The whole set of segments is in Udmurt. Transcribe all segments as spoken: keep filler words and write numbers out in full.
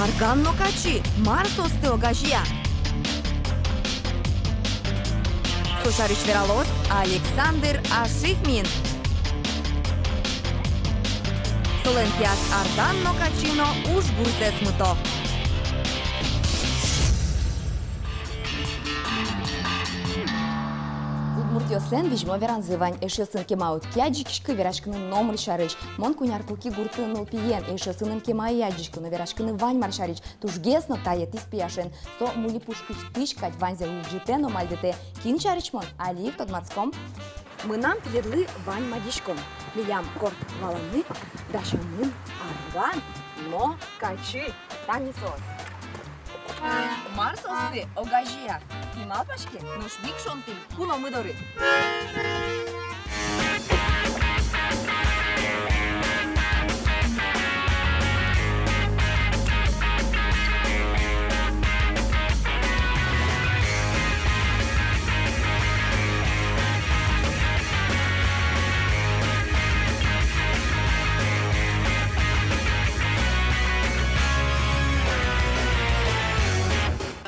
Арган но качы, мар соосты огазея? Со сярысь вералоз Александр Ашихмин. Солэн кияз арган но качы но уж гурзэс мыто. Удмуртъёслэн визьмо веранзы вань: эшъёсын кема уд ке адӟиськы, вераськыны номыр сярысь. Мон куинь ар куки гуртын нылпиен, эшъёсыным кема ӧй адӟиськы, но вераськыны вань мар сярысь. Тужгес но таетӥз пияшен. Со мули пушкысьтыз кадь ваньзэ улӟытэ но мальдытэ. Кин сярысь мон, али ик тодматском. Мынам тӥледлы вань мадиськон. Милям корт валаны дасямын арган но качы. Тани соос. Мар соосты огазея? Тӥ малпаське, нош ми ик шонтӥм куномы доры.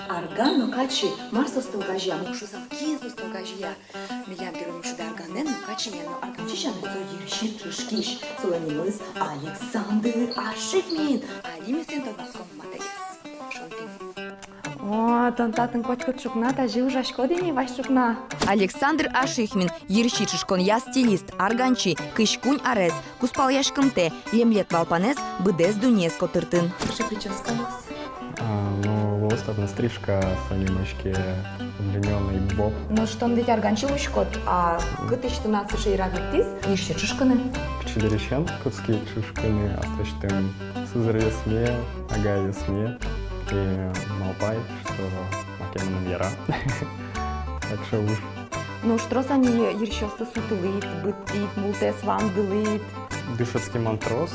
Арган но качы, мар соосты огазея? Мон шуысал, кин соосты огазея? Милям героймы шудэ арганэн но качыен но. Арганчи сямен со йырси чышкись. Солэн нимыз Александр Ашихмин. Али ми соин тодматском матэгес. Шонтӥм. О, тон татын котькуд ӵукна тазьы ужаськод ини, вазь ӵукна. Александр Ашихмин, йырси чышконъя стилист, арганчи, кызь куинь арес, кузпалъяськымтэ, лемлет малпанэз быдэс дуннеез котыртын. Кыӵе причёска луоз? А, ну, луоз татын стрижка, со нимаське удлинённый боб. Нош тон ведь арганчи луиськод, а кытысь тынад сыӵе йырад лыктӥз йырси чышкыны? Пичи дырысен кутски чышкыны аслэсьтым сузэръёсме, агайёсме. И малпай, что маке мыным яра. Так что уж. Ну, нош трос ини йырсиосты сутылӥд, быдтӥд, мултэс вандылӥд. Дышетски мон трос.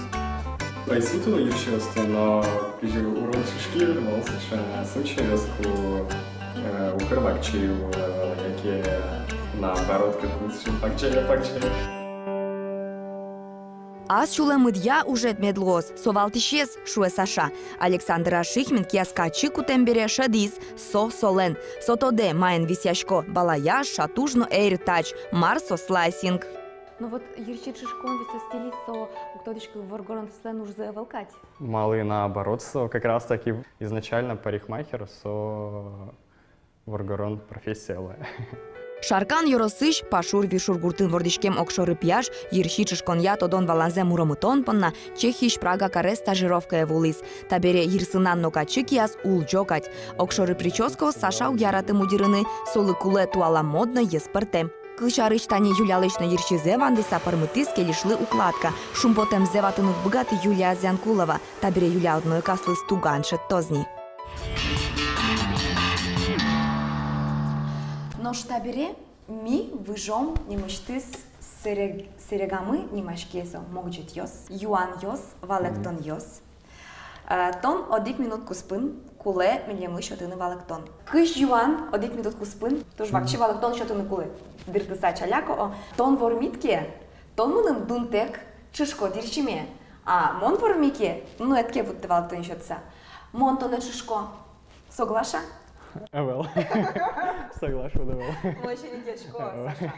Ӧй сутылы йырсиосты, но кызьы урод чышкы вал, совершенно случаес ку, э, укыр вакчи вал, яке наоборот, кытын сыӵе пакчае, пакчае. Ас сюлэмыдъя ужед мед луоз, со валтӥсез, шуэ Саша. Александр Ашихмин кияз качы кутэм бере шӧдӥз: со солэн. Со тодэ, маин висъясько балаяш, шатуж но эйртач, мар со слайсинг. Ну вот, йырси чышкон ведь со стилист, со, уг тодӥськы, воргоронъёслэн ужзы ӧвӧл кадь. Малы, наоборот, со как раз таки изначально парикмахер, со воргорон профессия луэ. Шаркан ёросысь Пашур-Вишур гуртын вордӥськем огшоры пияш йырси чышконъя тодон-валанзэ муромытон понна Чехиысь Прага каре стажировкае вуылӥз. Табере йырсынан но качы кияз улӟо кадь. Огшоры причёскаос Саша уг яраты мудӥрыны, солы кулэ туала модной, йӧспӧртэм. Кылсярысь, тани Юлялэсь но йырсизэ вандыса пӧрмытӥз кельышлы укладка. Шумпотэмзэ ватыны уг быгаты Юлия Зянкулова. Табере Юлия одно ик аслыз туган шедьтоз ни. Нош табере ми выжом нимысьтыз сэрег-, сэрегамы, нимаське со «Могӟетъёс», юанъёс, валэктонъёс. Э, тон одӥг минут куспын кулэ милемлы сётыны валэктон. Кызь юан одӥг минут куспын, туж вакчи валэктон сётыны кулэ. Дыртыса ӵаляко, о. Тон вормид ке, тон мыным дунтэк чышкод йырсиме. А мон ворми ке, ну, ӧд ке вутты валэктон сётыса, мон тонэ чышко. Соглаш-а? Ӧвӧл. Соглаш уд, ӧвӧл. Мон сине ке чышко, Саша.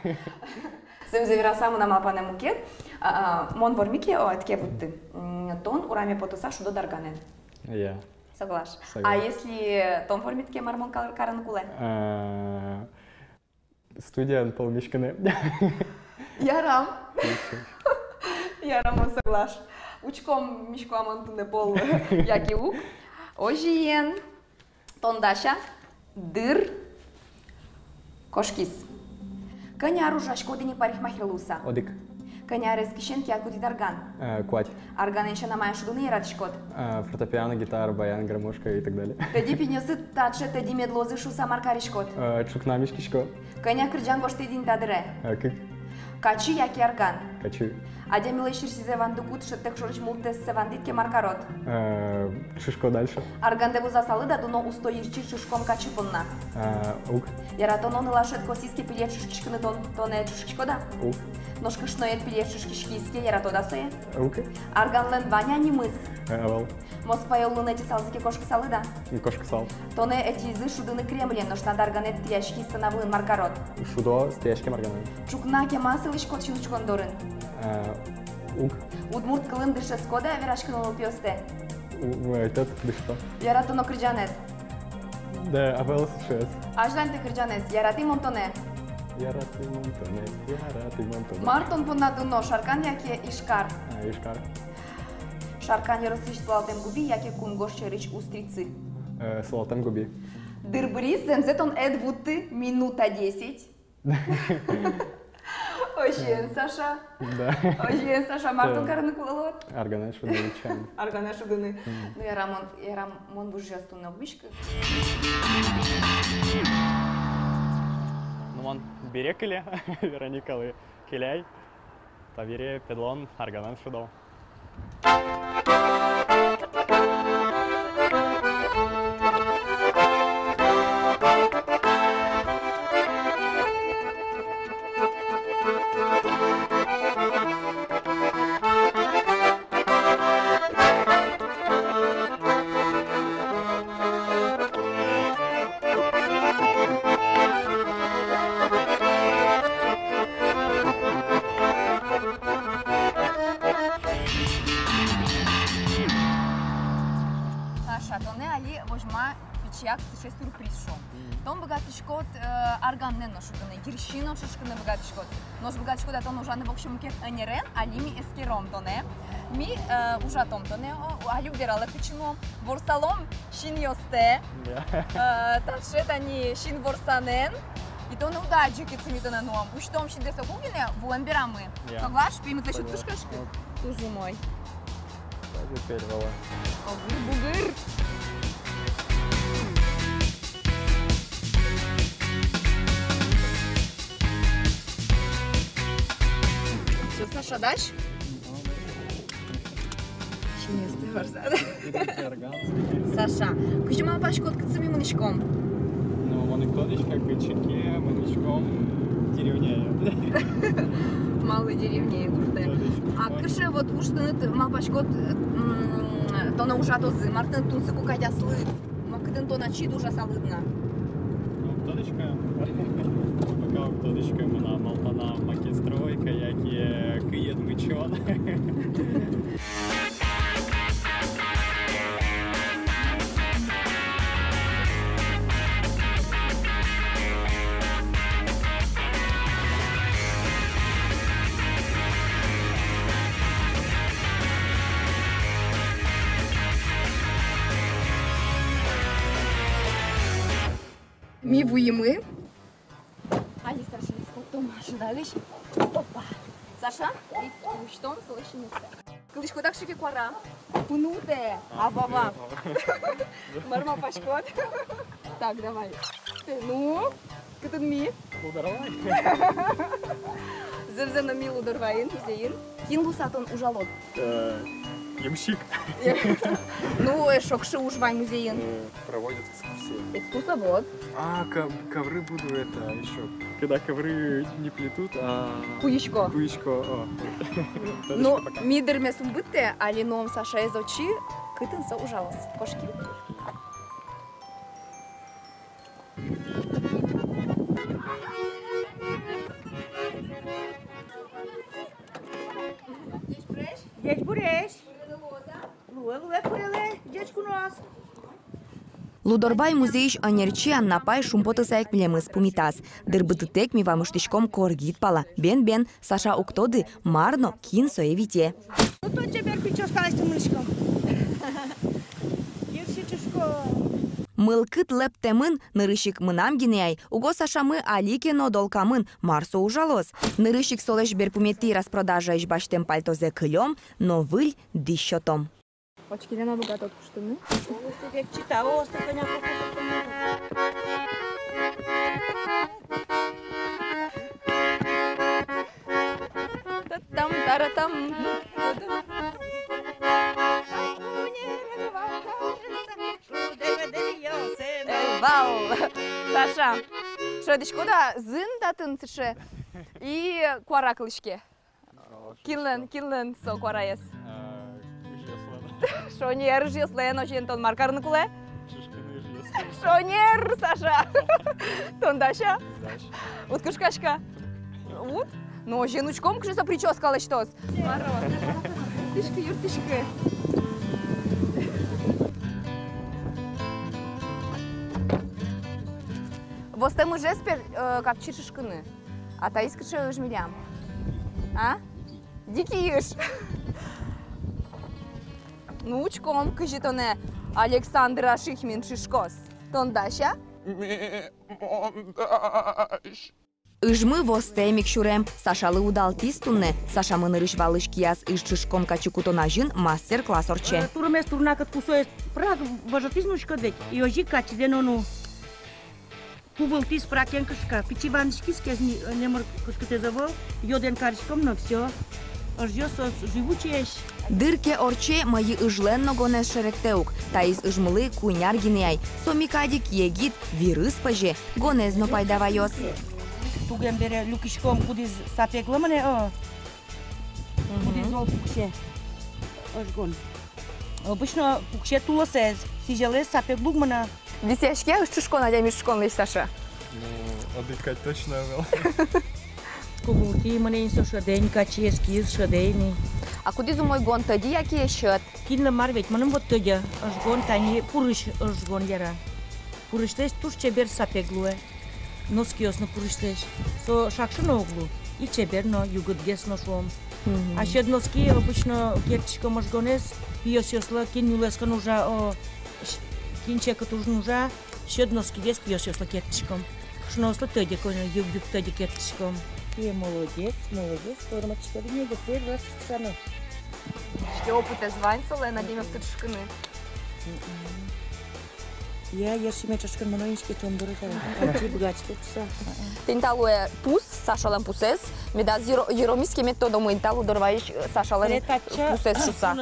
Зэмзэ вераса, мынам малпанэ мукет. А, а, мон ворми ке, о, ӧд ке вутты. М, тон ураме потыса шудод арганэн. Я. Соглаш. Соглаш. А если тон вормид ке, мар мон кар-, карыны кулэ? А, студиын пол миськыны. Ярам. Ярам, мон соглаш. Учком, мисько-а мон туннэ пол яке уг. Озьыен, тон дася дыр кошкиз. Кӧня ар ужаськод ини парикмахер луыса? Одӥг. Кӧня арескысен кияд кутӥд арган? Э, куать. Арганэн сяна маин шудыны яратӥськод? Э, фортепиано, гитара, баян, гармошка и так далее. Тӧдьы пиньёсыд таӵе тӧдьы мед луозы шуыса, мар кариськод? Э, ӵукна миськисько. Кӧня кырӟан гожтӥд ини та дыре? Э, кык. Качы яке арган? Качы. Адямилэсь йырсизэ вандыкуд шӧдтэк шорысь мултэссэ вандӥд ке, мар карод? Э, шишко дальше. Аргандэ вузасалыд-а дуно усто йырсиз шишкон качы понна? Э, уг. Яратоно нылашед косӥз ке пилет шишкиськыны, тон, тонэ шишкиськод-а? Уг. Нош кышноед пилет шишкиськиз ке, яратод-а сое? Уг. Арганлэн вань-а нимыз? Э, ӧвӧл. Москвае улыны ӧтьысалзы ке, кошкысалыд-а? Кошкысал. Тонэ ӧтизы шудыны Кремле, нош тынад арганэд тӥяськиз сцена вылын, мар карод? Шудо, тӥяськем арганэн. Ӵукна кема сылӥськод синучкон дорын? Э, уг. Удмурт кылын дышетскод-а вераськыны нылпиостэ? У-, у-, ӧтёд, дышето. Яратоно кырӟанэд? Да, ӧвӧл сыӵеез. Азьланьты кырӟанэз, «Яратӥ мон тонэ». Яратӥ мон тонэ, яратӥ мон тонэ. Мар тон понна дуно, Шаркан яке Ижкар? А, Ижкар. Шаркан ёросысь Сулалтэм губи яке кунгож сьӧрысь Устрицы? Э, Сулалтэм губи. Дыр быриз, зэмзэ тон ӧд вутты, минута десять. Озьыен, Саша. Да. Озьыен, Саша, мар тон карыны кулэ луод? Арганэн шудыны чан. Арганэн шудыны. Мгм. Ну, яра, мон, яра, мон вужъяз туннэ уг миськы. Ну, мон бере кыле, Вероникалы келяй. Табере педлон арганэн шудо. Саша, тонэ али возьма пичияк сыӵе сюрприз, шуом. Мгм. Тон быгатӥськод, э, арганэн но шудыны, йырси но шудыны быгатӥськод. Нош быгатӥськод-а тон ужаны воксё мукет ӧнерен, али ми эскером тонэ. Ми, э, ужатом тонэ, о, али уг вералэ, кытчы нуом. Ворсалом синъёстэ. Да. Э, таӵе тани син ворсанэн. И тонэ уд адӟы, кытчы ми тонэ нуом. Усьтом синдэс соку гинэ, вуэм берамы. Я. Соглаш, пеймытлэсь уд кышкаськы? Соглаш. Туж умой. Даже первого. Огыр-бугыр. Всё, Саша, дась? Синъёсты ворсад. Саша, кызьы малпаськод, кытчы ми мынӥськом? Ну, мон ик тодӥсько, кытчы ке мынӥськом, деревняе. Малой деревняе гуртэ. Тодӥсько. А кыӵе вот уж тыныд, малпаськод, м, тонэ ужатозы, мар тыныд тунсыко кадь аслыд? Ма, кытын тон ачид ужасалыд на? Ну, уг тодӥськы. Пока уг тодӥськы, мынам малпанам макестройка яке кыед мычон. Ми вуимы. Али Сашалэсь поттом машиналэсь. Опа. Саша, и усьтом солэсь синъёссэ. Кылӥськод-а кыӵе ке куара? Пыны утэ, а вава. Мар малпаськод? Так, давай. Ну, кытын ми? Лудорвай. Зэмзэ но, ми Лудорвайын, музейын. Кин луыса тон ужалод? Э, ямщик. Ну, э, шокшы уж вань музейын. Э, проводят экскурсии. Экскурсовод. А, ков-, ковры буду это ещё. Когда ковры не плетут, а куисько. Куисько, о. Ну, ми дырмес ум быдтэ, али нуом Сашаез отчы, кытын со ужалоз. Кошки. Ӟечбуресь! Ӟечбуресь! Луэ, луэ, курелэ, ӟеч куноос! Лудорвай музейысь ӧнерчи Анна апай шумпотыса ик милемыз пумитаз. Дыр быдтытэк ми вамыштӥськом коргид пала. Бен-бен, Саша уг тоды, мар но, кин сое вите. Ну, тон чебер пичи осталась, мынӥськом. Йырси чушко. Мылкыд лэптэмын, нырысь ик мынам гинэ ай, уго Сашамы али ке но долкамын, мар со ужалоз. Нырысь ик солэсь берпуметӥ распродажаысь басьтэм пальтозэ кылём но выль дӥсь сётом. Очкилэн но быгатод куштыны. Полностью век читаос, ты, конечно. Там-таратам. Э, вау! Саша, шӧдӥськод-а, зын татын сыӵе и куара кылӥське. Кинлэн, кинлэн со куараез? А, ыжъёслэн. Шонер, ыжъёслэн. Озьыен, тон мар карыны кулэ? Чышкыны ыжъёс. Шонер, Саша! Тон дась-а? Дась. Уд кышкаськы-а? Уд? Ну, озьыен, учком, кыӵе со причёска лэсьтоз. Юрттӥськы, юрттӥськы. Востэм ыжез пе, э, капчи чышкыны. А таиз кыӵе ыж милям? А? Дикий ыж. Ну, учком, кызьы тонэ Александр Ашихмин чышкоз. Тон дась-а? Ыжмы востэм ик сюрем. Сашалы удалтӥз туннэ. Сашамы нырысь валысь кияз ыж чышкон качы кутон азьын мастер-класс ортче. Э, турымез турнакыт кусоез прак вожытӥз нуиськод ведь. И озьы ик качыдэ но ну. Пу вылтӥз пракен кышка, пичи вандӥськиз ке, ни-, номыр кышкытэз ӧвӧл, йодэн кариськом но, всё. Ыжъёс соос живучеесь. Дыр ке ортче, мӧйы ыжлэн но гонэз шеректэ ук. Таиз ыжмылы куинь ар гинэ ай. Со ми кадь ик егит, вирыз пӧзе, гонэз но пайда ваёз. Тугем бере люкиськом, кудӥз сапеглы мынэ, о. Мгм. Кудӥз зол пуксе. Ыжгон. Обычно пуксе тулысэз, сӥзьылэз сапег луг мынэ. Висъяське-а ыж чышкон адями чышконлэсь, Саша? Ну, одӥг кадь точно ӧвӧл. Кугулки мынэ ини, со шӧдэ ини, качыез киыз шӧдэ ини. А кудӥз умойгон, тӧдьы яке сьӧд? Кинлы мар ведь, мыным вот тӧдьы, ыжгон, тани пурысь ыжгон яра. Пурысьлэсь туж чебер сапег луэ. Носкиос но пурысьлэсь. Со шакшы но уг лу, и чебер но, югытгес но, шуом. Мгм. А сьӧд носки обычно керттӥськом ыжгонэз пиосъёслы, кин нюлэскын ужа, о, ш-, кин секыт ужын ужа, сьӧд носкигес пиосъёслы керттӥськом. Кышноослы тӧдьы, коньы юг-юг тӧдьы керттӥськом. Э, молодец, молодец, торматӥськод ини, первый раз чышкыса но. Иське, опытэз вань солэн адямиосты чышкыны. Мгм. Я, йырсиме чышкын мыно ини, иське, тон доры, тани. Ачи быгатӥськод шуса. Тӥни та луэ пус, Сашалэн пусэз. Медаз йыро-, йыромиське, мед тодомы ини, та лу дорваись, э, Сашалэн пусэз шуса.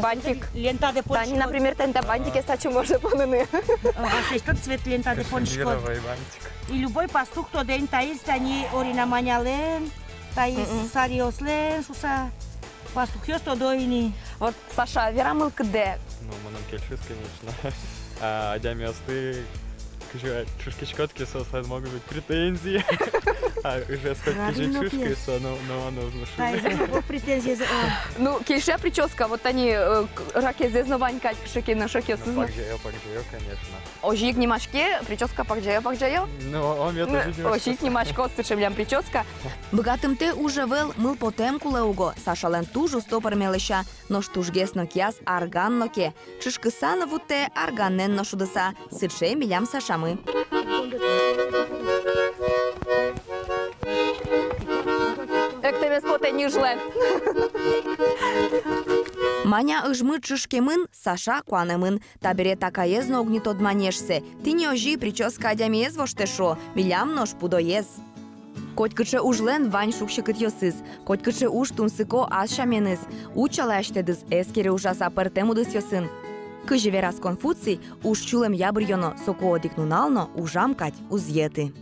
Бантик. Лентадэ понӥськод. Тани, например, тани та бантикез татчы можно поныны. А, а, сыӵе цвет лентадэ понӥськод. Кашемировый бантик. И любой пастух тодэ ини, таиз тани Орина Манялэн, таиз Сариослэн шуса. Пастухъёс тодо ини. Вот, Саша, вера мылкыдэ. Ну, мыным кельшиз, конечно. А, адямиосты, кызьы чышкиськод ке, соослэн могут быть претензии. А, уже сколько же чышкы, со, ну, ну, оно уже. Претензии, о. Ну, кельше причёска, вот они, э, к-, ракезэз но вань кадь, кыӵе ке но шокъёсыз но. Пагӟаё, пагӟаё, конечно. Озьы ик нимаське, причёска пагӟаё, пагӟаё. Ну, о, о, мед озьы ик нимаське. Озьы ик нимаське, сыӵе милям причёска. Быгатымтэ уж ӧвӧл, мылпотэм кулэ уго, Сашалэн туж усто пӧрмелэся, нош тужгес нокъяз арган но ке. Чышкыса но вуттэ, арганэн но шудыса, сыӵе милям Сашамы. Эктэмез потэ ни ыжлэн. Маня ыжмы чышкемын, Саша куанэмын. Табере такаез но уг ни тодма ни эшсэ. Тӥни озьы причёска адямиез воштэ, шуо, милям нош пудоез. Котькыӵе ужлэн вань шуг-секытъёсыз, котькыӵе уж тунсыко ас сяменыз, утчалэ асьтэдыз, эскере ужаса пӧртэм удысъёсын. Кызьы вераз Конфуций, уж сюлэмъя быръёно, соку одӥг нунал но ужам кадь уз йӧты.